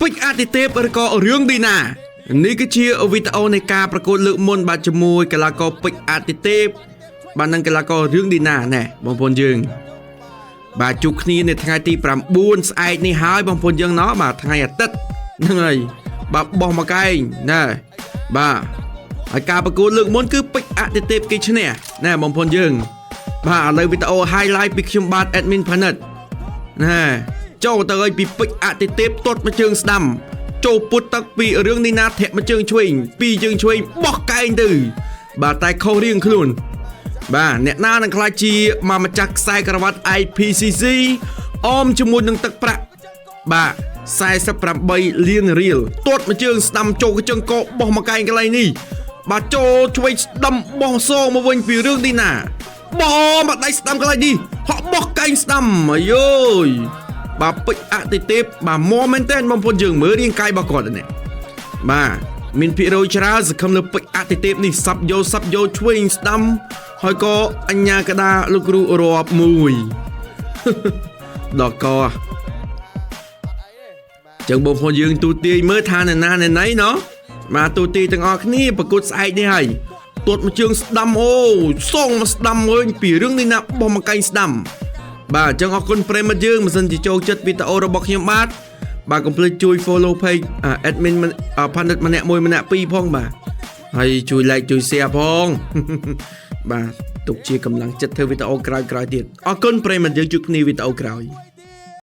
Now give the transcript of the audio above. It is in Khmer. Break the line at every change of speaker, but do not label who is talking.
ពេជ្រអាទិទេពឬក៏រឿងឌីណានេះគឺជាវីដេអូនៃការប្រកួតលើកមុនបាទជាមួយកីឡាករពេជ្រអាទិទេពបាទនិងកីឡាកររឿងឌីណាណែបងប្អូនយើងបាទជួបគ្នានៅថ្ងៃទី9ស្អែកនេះហើយបងប្អូនយើងណោះបាទថ្ងៃអាទិត្យហ្នឹងហើយបាទបោះមកកែងណែបាទហើយការប្រកួតលើកមុនគឺពេជ្រអាទិទេពគេឈ្នះណែបងប្អូនយើងបាទឥឡូវវីដេអូ highlight ពីខ្ញុំបាទ admin ផានិតណែចូលទៅឲ្យពីពេជ្រអតិទេពទាត់មកជើងស្ដាំចូលពុតទឹកពីរឿងនេះណាធាក់មកជើងឆ្វេងពីជើងឆ្វេងបោះកែងទៅបាទតែខុសរៀងខ្លួនបាទអ្នកណានឹងខ្លាចជាមកម្ចាស់ខ្សែក្រវ៉ាត់ IPCC អមជាមួយនឹងទឹកប្រាក់បាទ48លានរៀលទាត់មកជើងស្ដាំចូលកញ្ចឹងកបោះមកកែងកន្លែងនេះបាទចូលឆ្វេងស្ដាំបោះសងមកវិញពីរឿងនេះណាបោះមកដៃស្ដាំកន្លែងនេះហក់បោះកែងស្ដាំអាយយបាទពេជ្រអតិទេពបាទមមែនតើបងប្អូនយើងមើលរាងកាយរបស់គាត់នេះបាទមានភាគរយច្រើនសង្ឃឹមលើពេជ្រអតិទេពនេះសាប់យោសាប់យោឆ្វេងស្ដាំហើយក៏អញ្ញាកដាលោកគ្រូរាប់មួយដល់កចឹងបងប្អូនយើងទូទាយមើលថាអ្នកណាអ្នកណីណោះបាទទូទាយទាំងអស់គ្នាប្រកួតស្អែកនេះហើយទាត់មកជើងស្ដាំអូសងមកស្ដាំវិញពីរឿងនេះណាបោះមកកែងស្ដាំបាទអញ្ចឹងអរគុណប្រិយមិត្តយើងមិនសិនជាចូលចិត្តវីដេអូរបស់ខ្ញុំបាទបាទកុំភ្លេចជួយ follow page admin ផានិតម្នាក់មួយម្នាក់ពីរផងបាទហើយជួយ like ជួយ share ផងបាទទុកជាកម្លាំងចិត្តធ្វើវីដេអូក្រោយៗទៀតអរគុណប្រិយមិត្តយើងជួបគ្នាវីដេអូក្រោយ។